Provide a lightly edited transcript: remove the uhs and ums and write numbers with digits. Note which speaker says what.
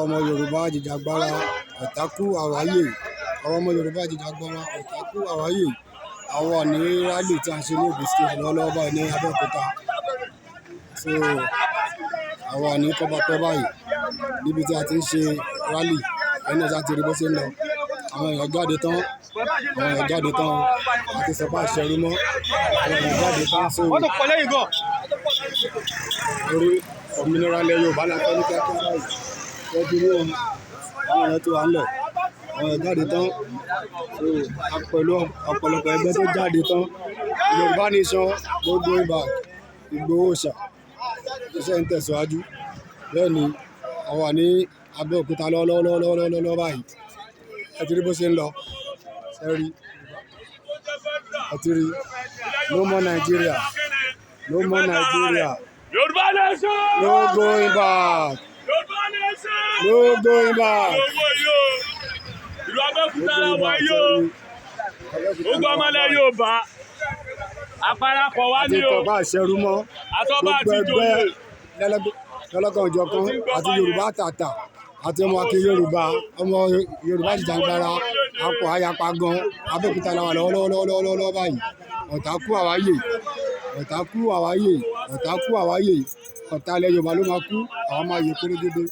Speaker 1: Ọmọ Yorùbá jìjàgbara, ọ̀tá kú àwáyè. Àwọn ọmọ Yorùbá jìjàgbara, ọ̀tá kú àwáyè. Àwọn wà ní rally tí a ń ṣe ní Ogun State lọ́wọ́lọ́wọ́ báyìí ní Abẹ́òkúta. So àwa ní Kọ́bapẹ́ báyìí níbi tí a ti ń ṣe rally. Ẹni náà ti rí bó ṣe ń lọ. Àwọn èèyàn jáde tán, àwọn èèyàn jáde tán, a ti sọ pé àṣẹ rí mọ́. Àwọn èèyàn jáde tán, so
Speaker 2: Wọ́n tó pọ̀ lẹ́yìn gan.
Speaker 1: Orí òmìnira ilẹ̀ Yorùbá la fẹ́ ní kíákíá báyìí. Wọ́n ti rí wọn, àwọn èèyàn tó wà ńlẹ̀, àwọn èèyàn jáde tán. So a pẹ̀lú ọ̀pọ̀lọpọ̀ ẹgbẹ́ tó jáde tán. Yorùbá Nation no going back. Ìgbòho Òòṣà, iṣẹ́ ń tẹ̀síwájú. Bẹ́ẹ̀ ni a wà ní Abẹ́òkúta lọ́wọ́lọ́wọ́ báyìí. Ẹ ti rí bó ṣe ń lọ. Ẹ rí, ẹ ti rí. No more Nigeria. No more Nigeria.
Speaker 3: Yorùbá Nation.
Speaker 1: No going back.
Speaker 3: Yorùbá Nation.
Speaker 1: No going back.
Speaker 3: Owó yìí o. Ìlú Abẹ́òkúta la wà yìí o. Gbogbo ọmọ ilẹ̀ Yorùbá. Àparapọ̀ wá
Speaker 1: Àti
Speaker 3: ní o.
Speaker 1: kọ̀ọ̀bá àṣẹrú mọ́.
Speaker 3: Àtọ́ba
Speaker 1: Gbogbo
Speaker 3: àti
Speaker 1: ẹgbẹ́
Speaker 3: ìjòyè.
Speaker 1: lọ́lọ́kan òjọ̀kan àti Yorùbá tàtà àti ọmọ akin Yorùbá, ọmọ Yorùbá jìjàgbara, apọ̀ ayapa gan. Abẹ́òkúta la wà lọ́wọ́lọ́wọ́ báyìí. Ọ̀tá kú àwáyè. Ọ̀tá kú àwáyè. Ọ̀tá kú àwáyè. Ọ̀tá ilẹ̀ Yorùbá ló máa kú. Àwa máa yè pérégedé.